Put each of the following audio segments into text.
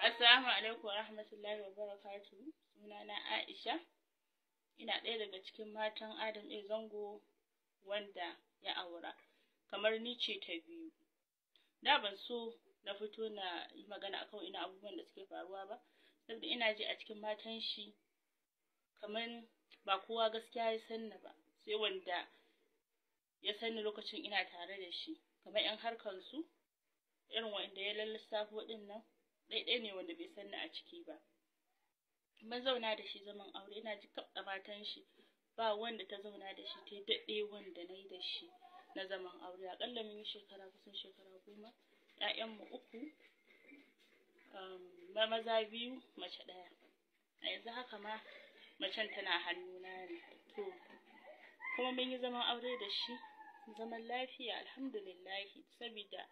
Assalamu alaikum wa rahmatullahi wa barakatuhu. Sunana Aisha. Ina ɗaya daga cikin matan Adam A. Zango wanda ya aura. Kamar ni ce ta biyu. Da ban so na fito na yi magana akan ina abubuwan da suke faruwa ba, saboda ina ji a cikin matan shi kamar ba kowa gaskiya ya san ni ba, sai wanda ya san ni lokacin ina tare da shi, kamar 'yan harkar su, irin wanda ya lissafo ɗin nan, ɗaiɗai ne wanda bai san ni a ciki ba. Mun zauna da shi zaman aure, ina ji kaf a matan shi ba wanda ta zauna da shi ta daɗe wanda na yi da shi na zaman aure. Aƙalla mun yi shekara kusan shekara 10, ƴaƴanmu 3, maza 2, mace 1. A yanzu haka ma macen tana hannuna ne. To kuma mun yi zaman aure da shi zaman lafiya, alhamdulillahi, sabida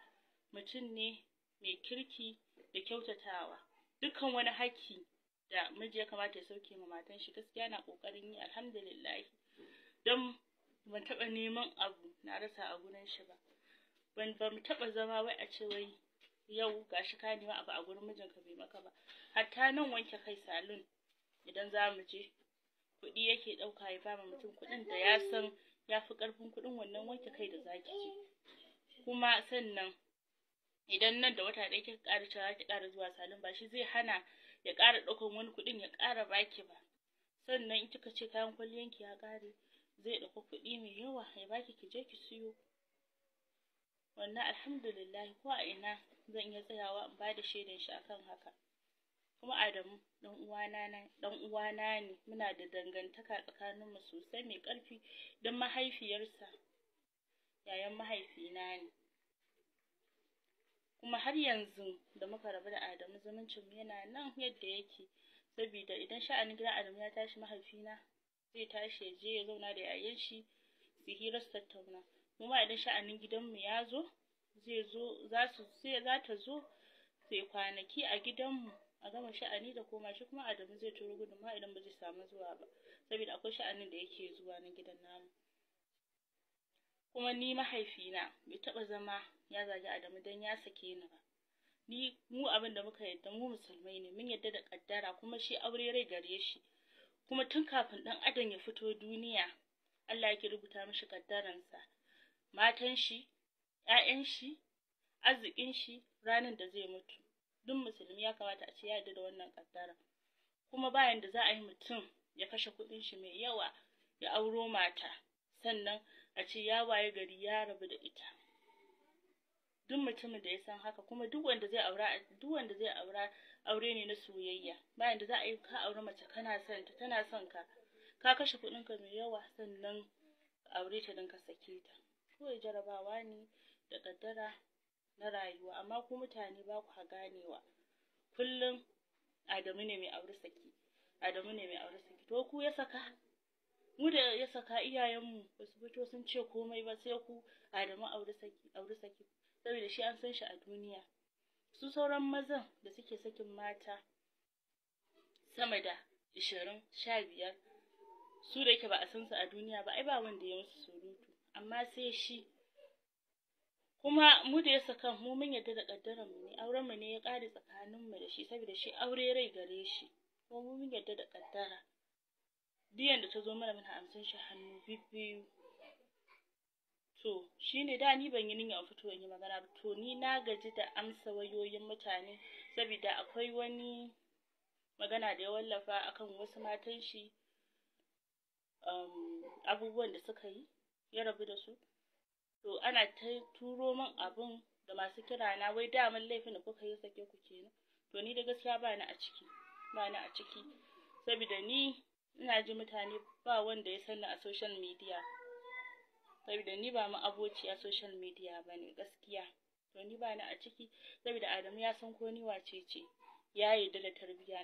mutum ne mai kirki da kyautatawa. Dukkan wani hakki da miji ya kamata ya sauke ma matan shi, gaskiya na ƙoƙarin yi, alhamdulillahi. Don ban taɓa neman abu na rasa a gurin shi ba. Ban mu taɓa zama wai a ce wai yau gashi ka nemi abu a gurin mijinka bai maka ba. Hatta nan wanke kai salon idan za mu je, kuɗi yake ɗauka ya bama mutum, kuɗin da ya san ya fi ƙarfin kuɗin wannan wanke kai da zaki je. Kuma sannan idan nan da wata ɗaya kika ƙara cewa ki ƙara zuwa salon, ba shi zai hana ya ƙara ɗaukan wani kuɗin ya ƙara baki ba. Sannan in kika ce kayan kwalliyanki ya ƙare, zai ɗauki kuɗi mai yawa ya baki ki je ki siyo. Wannan alhamdulillahi, ko a ina zan iya tsayawa in bada shaidan shi akan haka. Kuma Adamu ɗan uwana ne, muna da dangantaka tsakaninmu sosai mai ƙarfi, don mahaifiyarsa yayan mahaifina ne. Kuma har yanzu da muka rabu da Adamu, zumuncin mu yana nan yadda yake, sabida idan sha'anin gidan Adamu ya tashi, mahaifina zai tashi ya je ya zauna da yayan shi su hira su tattauna. Kuma idan sha'anin gidanmu ya zo, zai zo, za su sai za ta zo sai kwanaki a gidanmu a gama sha'ani da koma. Shi kuma Adamu zai turo gudunmawa idan ba zai samu zuwa ba, saboda akwai sha'anin da yake zuwa na gidan namu. Kuma ni mahaifina bai taɓa zama ya zagi Adamu don ya sake ni ba. Ni mu abin da muka yadda, mu musulmai ne, mun yadda da ƙaddara, kuma shi aure rai gare shi. Kuma tun kafin ɗan adam ya fito duniya Allah yake rubuta mishi ƙaddaransa, matan shi, ƴaƴan shi, arzikin shi, ranar da zai mutu. Duk musulmi ya kamata a ce ya yarda da wannan ƙaddara. Kuma bayan da za a yi mutum ya kashe kuɗin shi mai yawa ya auro mata, sannan a ce ya waye gari ya rabu da ita. Duk mutumin da ya san haka, kuma duk wanda zai aura, duk wanda zai aura, aure ne na soyayya. Bayan da za a yi ka auri mace kana son ta, tana son ka, ka kashe kuɗin ka mai yawa, sannan ka aure ta don ka sake ta. Kawai jarabawa ne da ƙaddara na rayuwa, amma ku mutane ba ku ganewa. Kullum Adamu ne mai aure saki, Adamu ne mai aure saki. To ku ya saka? Mu da ya saka, iyayenmu ba su fito sun ce komai ba, sai ku Adamu aure saki, aure saki. Saboda shi an san shi a duniya. Su sauran mazan da suke sakin mata sama da 20, 15, su da yake ba a san su a duniya ba, ai ba wanda ya musu surutu, amma sai shi. Kuma mu da ya saka, mu mun yarda da ƙaddaran mu ne, auren mu ne ya ƙare tsakanin mu da shi, saboda shi aure rai gare shi. Kuma mu mun yarda da ƙaddara, duk yanda ta zo mana muna amsan shi hannu bibbiyu. To shine da ni ban yi niyyar in fito in yi magana ba. To ni na gaji da amsa wayoyin mutane, saboda akwai wani magana da ya wallafa akan wasu matan shi, abubuwan da suka yi ya rabu da su. To ana ta turo min abun da masu kira na, wai daman laifin da kuka yi sake ku kenan. To ni da gaskiya ba ni a ciki, ba ni a ciki, saboda ni ina ji mutane ba wanda ya san ni a social media, saboda ni ba ma'abociya social media bane gaskiya. To ni ba ni a ciki, saboda Adamu ya san ko ni wace ce, ya yarda da tarbiyya.